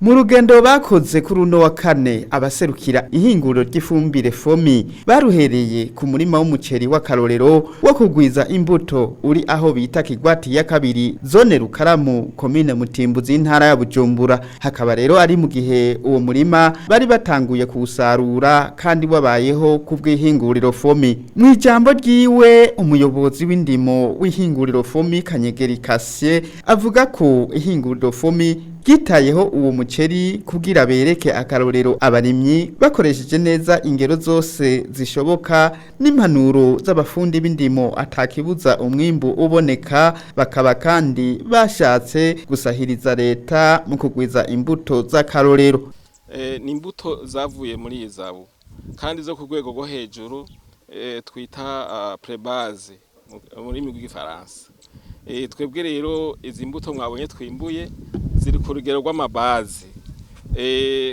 Mu rugendo bakoze kuri uno wa kane, abaserukira ihinguriro ry'ifumbire FOMI baruhereye ku murima w'umuceri w'akarorero wo kugwiza imbuto uri aho bita Kigwati ya kabiri, zone Rukaramu, komine Mutimbuzi, intara ya Bujumbura. Hakaba rero ari mu gihe uwo murima bari batanguye kuwusarura kandi wabayeho ku bw'ihinguriro FOMI. Mu ijambo ryiwe, umuyobozi w'indimo w'ihinguriro FOMI, Kanyegeri Kasie, avuga ko ihinguriro FOMI ryitayeho uwo muceri kugira bereke akarorero abarimyi bakoresheje neza ingero zose zishoboka n'impanuro z'abafundi b'indimo, atakibuza umwimbu uboneka. Bakaba kandi bashatse gusahiriza leta mu kugwiza imbuto z'akarorero. Ni imbuto zavuye muri ISABU kandi zo ku rwego rwo hejuru, twita pré-base mu rurimi rw'igifaransa. Twebwe rero izi mbuto mwabonye twimbuye ziri ku rugero rw'ama base,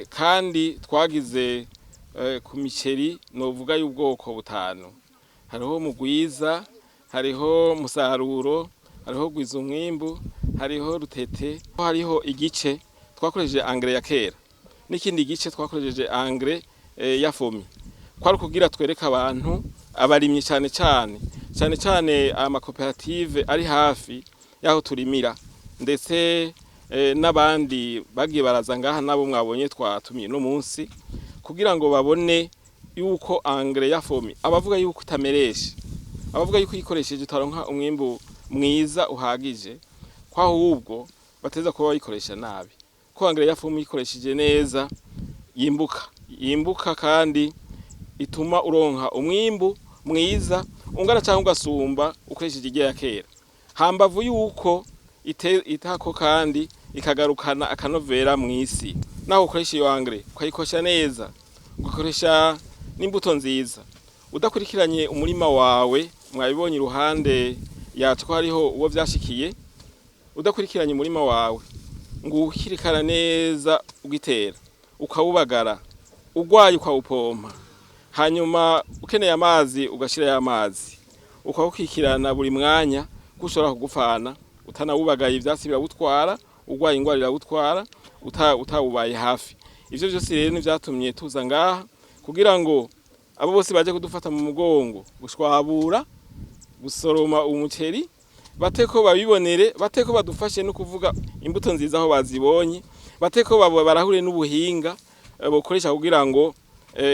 kandi twagize ku miceri novuga y'ubwoko butanu: hariho mugwiza, hariho musaruro, hariho gwiza umwimbu, hariho rutete. Hariho igice twakoresheje engrais ya kera n'ikindi gice twakoresheje engrais ya FOMI. Kwari kugira twereke abantu, abarimyi, cyane cyane cyane cyane amakoperative ari hafi y'aho turimira, ndetse n'abandi bagiye baraza ngaha nabo mwabonye twatumiye no munsi, kugira ngo babone yuko engrais ya FOMI, abavuga yuko itameresha, abavuga yuko ikoresheje utaronka umwimbu mwiza uhagije, ko ahubwo bateza kuba bayikoresha nabi, ko engrais ya FOMI ikoresheje neza yimbuka, yimbuka kandi ituma uronka umwimbu mwiza ungana cyangwa ugasumba ukoresheje igihe ya kera. Hambavu yuko itako kandi ikagarukana akanovera mw'isi, naho ukoresha iyo engrais ukayikosha neza, ugakoresha n'imbuto nziza, udakurikiranye umurima wawe, mwabibonye iruhande yacu ko hariho uwo vyashikiye, udakurikiranye umurima wawe ngo uwukirikana neza, ugitera ukawubagara, ugwaye ukawupompa, hanyuma ukeneye amazi ugashirayo amazi, ukawukikirana buri mwanya, ko ushobora kugupfana utanawubagaye, ivyatsi birawutwara, ugwaye ingwara irawutwara utawubaye hafi. Ivyo vyose rero nivyatumye tuza ngaha kugira ngo abo bose baje kudufata mu mugongo gushwabura, gusoroma umuceri, bateko babibonere, bateko badufashe no kuvuga imbuto nziza aho bazibonye, bateko barahure n'ubuhinga bokoresha kugira ngo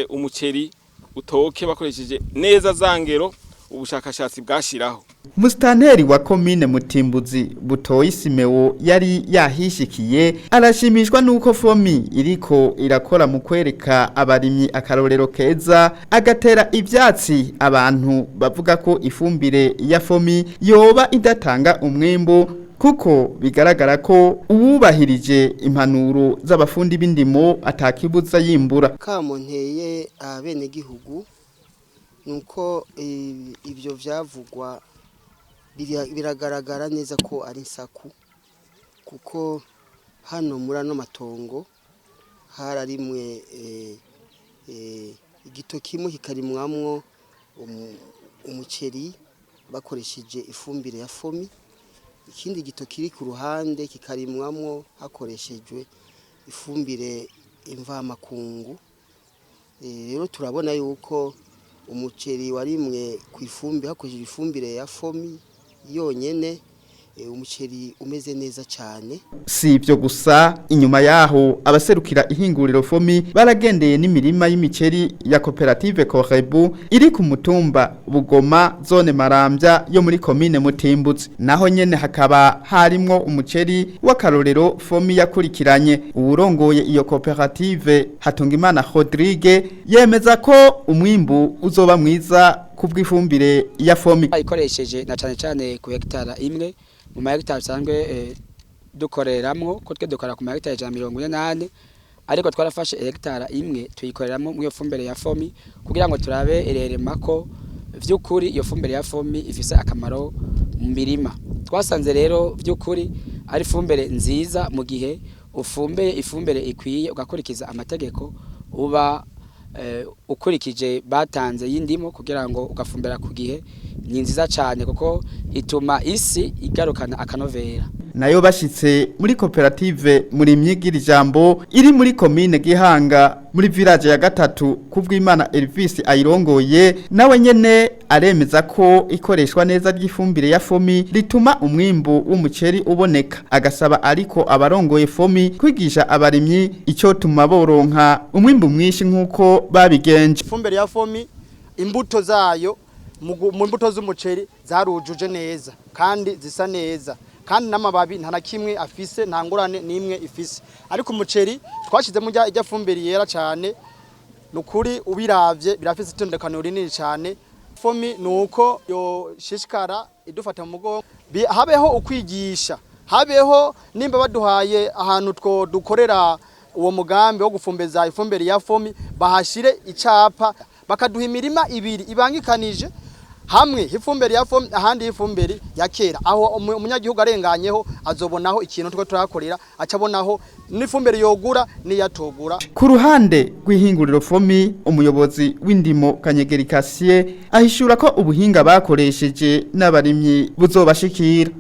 umuceri utoke bakoresheje neza za ngero ubushakashatsi bwashiraho. Musitanteri wa komine Mutimbuzi, Butoyi Simewo, yari yahishikiye, arashimishwa nuko FOMI iriko irakora mu kwereka abarimyi akarorero keza, agatera ivyatsi abantu bavuga ko ifumbire ya FOMI yoba idatanga umwimbu, kuko bigaragara ko uwubahirije impanuro z'abafundi b'indimo atakibuza yimbura. Kamo nteye abenegihugu nuko ibyo vyavugwa biragaragara neza ko ari insaku, kuko hano muri ano matongo hararimwe igito kimwe kikarimwamwo umuceri bakoresheje ifumbire ya FOMI, ikindi gito kiri ku ruhande kikarimwamwo hakoreshejwe ifumbire imvamakungu. Rero turabona yuko umuceri warimwe ku ifumbire hakoreshejwe ifumbire ya FOMI yonyene, umuceri umeze neza cyane. Si ibyo gusa, inyuma yaho abaserukira ihinguriro FOMI baragendeye n'imirima y'imiceri ya koperative Korebu iri ku mutumba Bugoma, zone Marambya yo muri komine Mutimbuzi. Naho nyene hakaba harimwo umuceri w'akarorero FOMI yakurikiranye. Uwurongoye iyo koperative, Hatungimana Rodrigue, yemeza ko umwimbu uzoba mwiza kubw'ifumbire ya FOMI. Ikoresheje na cane cane ku hegitara imwe mu mahegitari usanzwe dukoreramwo, ko twe dukora ku mahegitari 144, ariko twarafashe hegitara imwe tuyikoreramwo mu iyo fumbire ya FOMI kugira ngo turabe ererema ko vy'ukuri iyo fumbire ya FOMI ifise akamaro mu mirima. Twasanze rero vy'ukuri ari ifumbire nziza mu gihe ufumbeye ifumbire ikwiye, ugakurikiza amategeko uba ukurikije batanze y'indimo kugira ngo ugafumbira ku gihe. Ni nziza cyane kuko ituma isi igarukana akanovera. Nayo bashitse muri koperative Murimyi Ijambo iri muri komine Gihanga muri village ya gatatu, Kubwimana Elvis ayirongoye nawe nyene aremeza ko ikoreshwa neza ry'ifumbire ya FOMI rituma umwimbu w'umuceri uboneka, agasaba ariko abarongoye FOMI kwigisha abarimyi icyo tuma boronka umwimbu mwinshi nk'uko babigenje. Ifumbire ya FOMI, imbuto zayo mu mbuto z'umuceri zarujuje neza kandi zisa neza, kandi n'amababi nta na kimwe afise, nta ngorane n'imwe ifise. Ariko umuceri twashyizemo ijya fumbire yera cyane, ni ukuri ubiravye birafise itondekano rinini cyane. FOMI ni uko yoshishikara idufata mu mugongo, habeho ukwigisha, habeho nimba baduhaye ahantu two dukorera uwo mugambi wo gufumbeza ifumbire ya FOMI, bahashire icapa, bakaduha imirima ibiri ibangikanije, hamwe ifumbire ya FOMI, ahandi ifumbire ya kera. Aho umunyagihugu arenganyeho azobonaho ikintu two turahakorera, acabonaho n'ifumbire yogura n'iyatogura. Ku ruhande rw'ihinguriro FOMI, umuyobozi w'indimo Kanyegeri Kasiye ahishura ko ubuhinga bakoresheje n'abarimyi buzobashikira.